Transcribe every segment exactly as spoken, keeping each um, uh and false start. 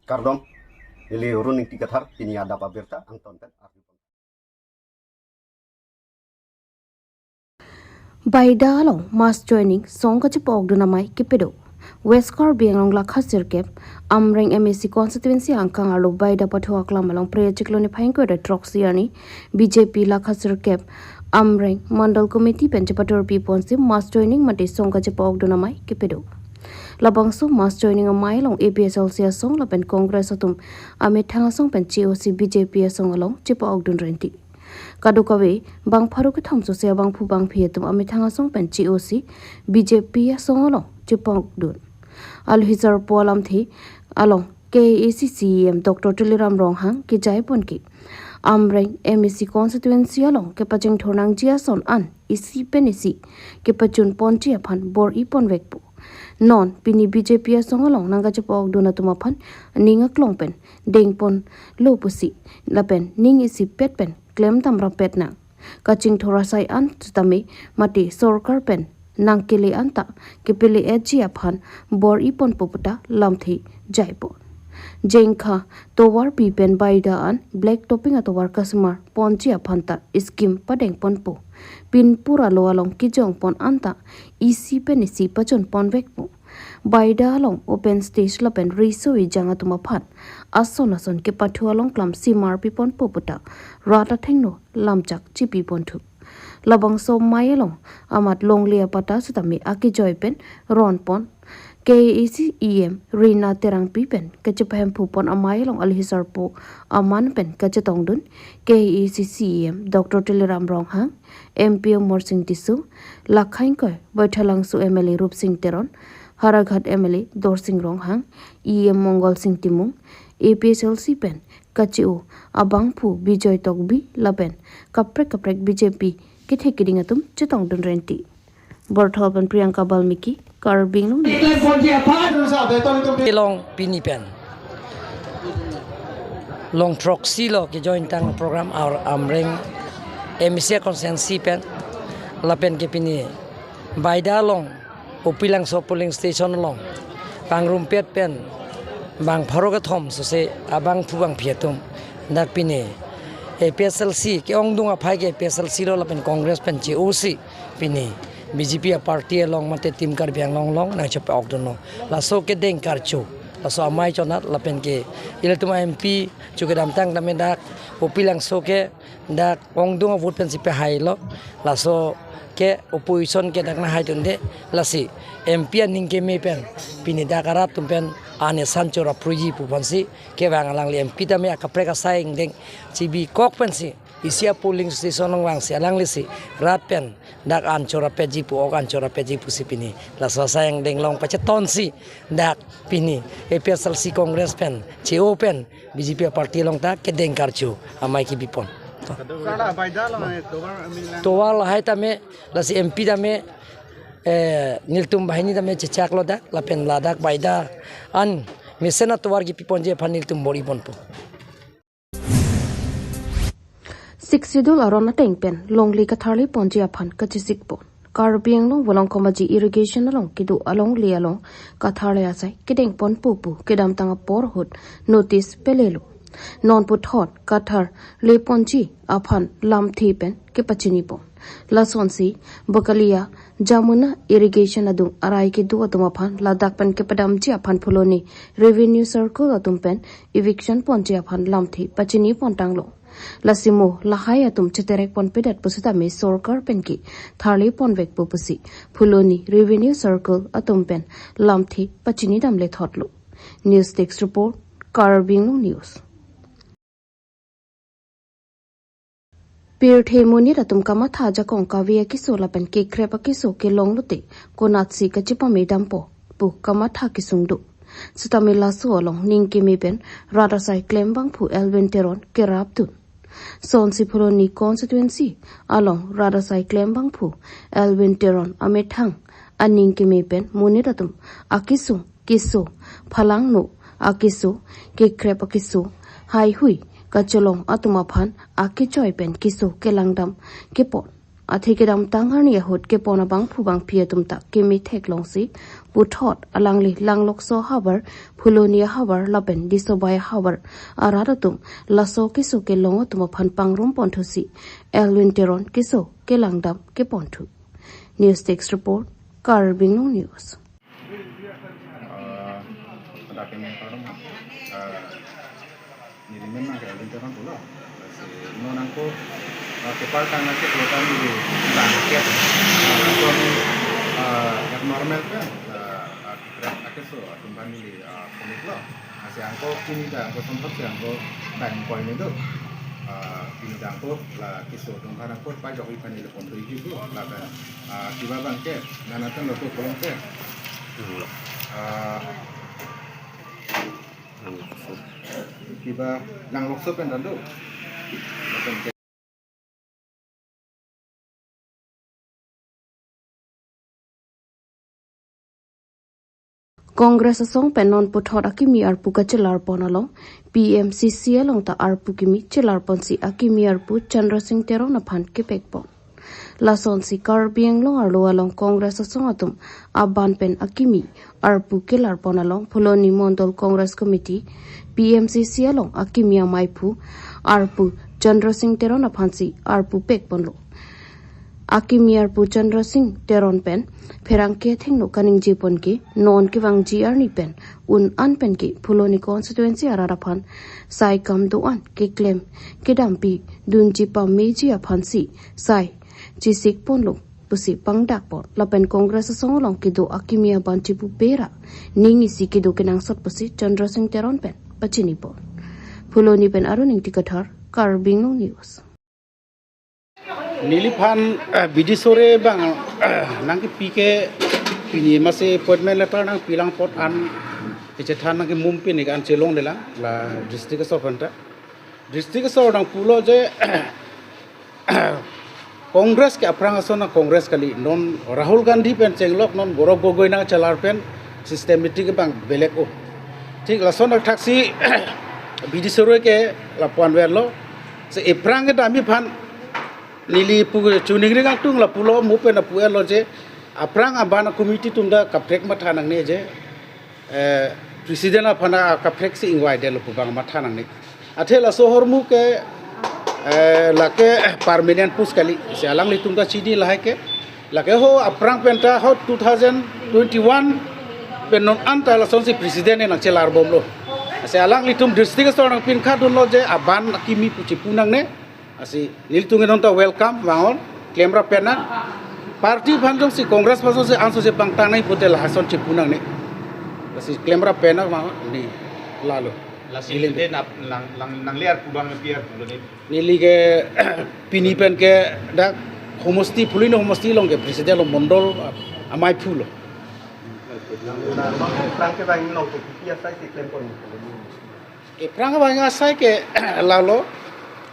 Kardom, neli Run Ingti Kathar, pini adap abirta angton pen arju. Baida along mass joining song kachepa-okdun amei kepi do. West Karbi Anglong lakha sirkep, Amreng M A C constituency angkang arlo Baida pathu aklam along Phre achiklo niphai ingkoi ra throksi arni B J P lakha sirkep Amreng Mandal Committee pen chepathurpi ponsi mass joining mate song kachepa-okdun amei kepi do. Labangso mass joining amei along A P H L C asong lapen Congress atum amethang asong pen che-osi B J P asong along chepa-okdun renti. Kadokave bang pharo kethom sose abangphu bangphi atum amethang asong pen che-osi B J P asong along chepa-okdun. Alohi sarpo alamthe along K A A C C E M Doctor Tuliram Ronghang kejai pon ke Amreng M A C constituency along kepachingthur nangji ason an isi pen isi kepachun ponji aphan bor-i ponvekpo. Non pini B J P asong along nangkachepa-okdun atum aphan ning aklong pen dengponlo pusi lapen ning isipet pen klemdam rapet nang. Kachingthur asai an sitame mate sorkar pen nangkele anta kepele-etji aphan bor-i ponpo puta lamthe jaipon. Jengkha tovar pi pen Baida an black topping atovar kasemar ponji aphan ta scheme padeng ponpo. Pinpur alo along kejong pon anta isi pen isi pachun ponvekpo. Baida along open stage lapen riso ejang atum aphan ason ason kepathu along klam simar pi ponpo puta rat athengno lamchak chipi ponthu. Labangso amei along amat longle apatta sitame akejoi pen ron pon K A A C E M Rina Terangpi pen kachepahemphu pon amei along alohi sarpo aman pen kachetongdun K A A C C E M Doctor Tuliram Ronghang, M P Amarsing Tisso, lakha ingkoi Baithalangso M L A Rupsing Teron, Howraghat M L A Dorsing Ronghang, E M Mongolsing Timung, A P H L C pen kache-o abangphu Bijoy Tokbi lapen kaprek kaprek B J P kethe keding atum chetongdun renti. Borthol pen Priyanka Balmiki, Karbi Anglong News. Ilong pini pen long throksi lo kejoin tang program ar Amreng M A C constituency pen lapen ke pini Baida along Upilangso polling station along pangrumpet pen bang pharo kethom sose abangphu bangphi atum dak pini A P H L C ke-ongdung aphai ke A P H L C lo lapen Congress pen che-osi pini B J P aparty along mate Team Karbi Anglong along nangchepa-okdunlo. Laso kedeng karcho, laso amei chonat lapen ke ilitum M P chu kedamtang tame dak Upilangso ke dak ongdung avote pensi pehailo. Laso ke opposition ke dak nanghaidunde, lasi M P aning keme pen pini dak arat atum pen an esan chora pruji pu ponsi kevang alangli M P tame akaprek asai angdeng chibikok pensi isi apolling station along vangsi alanglisi rat pen dak an chorapetji pu, ok an chorapetji pusi pini laso asai angdeng along pachetonsi dak pini A P H L C Congress pen che-o pen B J P aparty along ta kedeng karcho amei kebi pon. Sala Baida along, eh, tovar amei lang. Tovar lahai tame, lasi M P tame, eh, nelitum banghini tame chechaklo dak, lapen ladak Baida an mesen atovar kepi ponji aphan nelitum bor-i ponpo. Sixth Schedule aron ateng pen longle katharle ponji aphan kachesik pon. Karbi Anglong Volongkom Aji irrigation along kedo alongle along katharle asai kedeng ponpo pu kedamtang apor ahut notice pelelo. Non puthot katharle ponji aphan lamthe pen kepachini pon. Lasonsi Bakalia Jamuna irrigation adung arai kedo atum aphan ladak pen kepadamji aphan Phuloni Revenue Circle atum pen eviction ponji aphan lamthe pachini pontanglo. Lasi mo lahai atum cheterek ponpedet pusitame sorkar pen ke tharle ponvekpo pusi Phuloni Revenue Circle atum pen lamthe pachini damlethotlo. News Desk Report, Karbi Anglong News. Pirthe monit atum kamatha ajakong kave akeso lapen kekrep akeso kelong lote konatsi kachepame dampo pu kamatha kesung do. Sitame laso along ning keme pen rat asai klembangphu Elwin Teron kerapdun. Sonsi Phuloni constituency along rat asai klembangphu Elwin Teron amethang aning keme pen monit atum akesung keso, phalangno akeso, kekrep akeso, haihui kachelong atum aphan akechoi pen keso kelangdam kepon. Athe kedamtang arni ahut kepon abangphu bangphi atum ta keme theklongsi puthot alangli Langlokso havar, Phuloni havar lapen Disobai havar arat atum laso keso kelong atum aphan pangrum ponthusi Elwin Teron keso kelangdam keponthu. News Desk Report, Karbi Anglong News. Ah, pada kami forum, ah, neli men nang ke Elwin Teron pulo. Si no nangko, ah, kepar tang nang ke kuota neli tang ke. Ah, nangko, ah, abnormal ke, ah, ah, kekra akeso atum aphan neli, ah, konik lo. Asi angko pini ta angko sompat si angko time point itu. Ah, pini ta angko la keso atum aphan angko pajok ipan neli pon tu itu la ka, ah, kiba bang ke, nana tan lo tu kolom ke. Hmm. Ah, hmm. Kiba Langlokso pen dan tu. Congress asong pen non puthot akimi arpu kachelar pon along P M C C along ta arpu kimi chelar ponsi akimi arpu Chandra Singh Teron aphan kepek pon. Lasonsi Karbi Anglong arlo along Congress asong atum aban pen akimi arpu kelar pon along Phuloni Mondol Congress Committee P M C C along akimi amaiphu arpu Chandra Singh Teron aphansi arpu pek ponlo. Akimi arpu Chandra Singh Teron pen pherangke athengno kaningje pon ke non kevangji arni pen un an pen ke Phuloni constituency arat aphan sai kam do-an keklem kedampi dunji pameji aphansi sai chesik ponlo pusi pangdak pon lapen Congress asong along kedo akimi aban chepu pera ning isi kedo kenangsot pusi Chandra Singh Teron pen pachini pon. Phuloni pen Arun Ingti Kathar, Karbi Anglong News. Neliphan, eh, bidi sore bang, eh, nangkepi ke pini masi appointment letter nangpilang apot an kechethan nangkemum pini ke an chelonglelang la district asor aphanta. District asor nangpulo je Congress ke aphrang ason na Congress kali, non Rahul Gandhi pen chenglok non Gaurav Gogoi nangchelar pen systematic bang belek o. Thik lason akthaksi bidi sore ke lapu-an verlo. Si aphrang kedam aphan neli pu chuningri kangtung lapulo, mu pen lapu-etlo je aphrang aban committee atum ta kaprek matha nangne je, eh, president aphan akaprek si ingvai detlo pu bang matha nangne. Athe laso ahormu ke, eh, lake permanent post kali. Si alanglitum ta chini lahai ke. Lake ho aphrang penta ho two thousand twenty-one pen non anta lasonsi president nangchelar bomlo. Si alanglitum district asor nangpinkha dunlo je aban akimi pu chepu nangne. Asi nelitum ke non ta welcome vang-on, klemrap pen nang. Party aphan jongsi Congress aphan jongsi anso si pangtang nai pute lahason chepu nangne. Asi klemrap pen nang vang-on, ne lalo. Lasi neli de nap-, lang, lang, nangli arpu bang pi arpu lo ne. Neli ke pini pen ke dak homosti, Phuloni homosti along ke president lo, mondol amaiphu lo. Lang, lang, lang, lang ke bang along ke pi asai si klem pon. Aphrang abang asai ke lalo,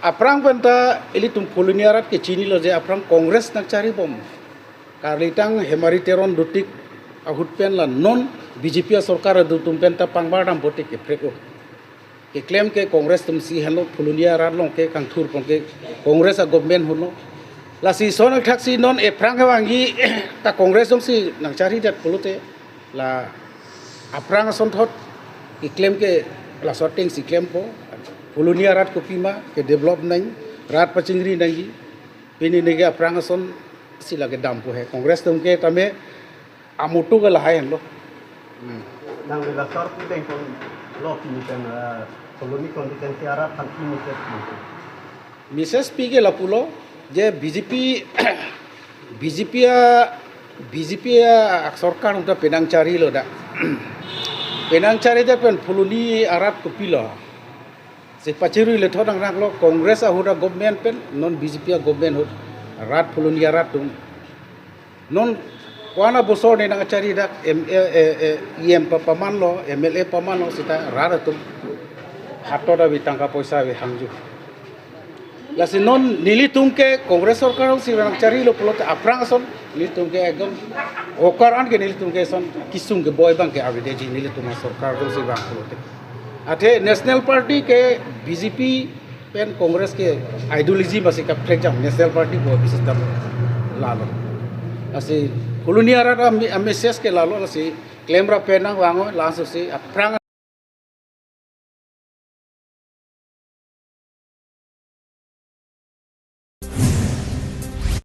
aphrang penta ilitum Phuloni arat ke chinilo je aphrang Congress nangchari bom. Karlitang Hemari Teron dotik ahut pen la non B J P asorkar adutum penta pangbar dam botik keprek o. Keklem ke Congress atumsi henlo, Phuloni arat along ke kangthur pon ke Congress a government henlo. Lasi son akthaksi non aphrang kevangji ta Congress atumsi nangchari det pulote la aphrang asonthot keklem ke laso atengsi klempo. Phuloni arat kopima ke develop nang, rat pachingri nangji. Pini neke aphrang ason si lake dampo he. Congress atum ke tame amutu ke lahai henlo. Hmm. Nangli la sar pu deng pon lo pini pen, eh, Phuloni constituency arat aphan pi message pu. Message pi ke lapulo je B J P, B J P a, B J P a sorkar atum ta penang charilo dak. Penang chari dak pen Phuloni arat kopilo. Si pachirui le thodang ranglo Congress ahut a government pen non B J P a government ahut rat Phuloni arat atum. Non ko-an abosor ne nangchari dak M-, eh, eh, eh, E M pa pamanlo, M L A pamanlo seta rat atum hatot abi tangka poisa abi hangju. Lasi non nelitum ke Congress sorkar atumsi nangcharilo pulote aphrang ason nelitum ke ekdom okar an ke nelitum ke ason kesung keboi abang ke avedetji nelitum asorkar atumsi vang pulote. Athe National Party ke B J P pen Congress ke ideology masi kaprek jam, National Party ko bisistam. lalo. Lasi colony arat a, a message ke lalo, lasi klemra pen nangvang, laso si aphrang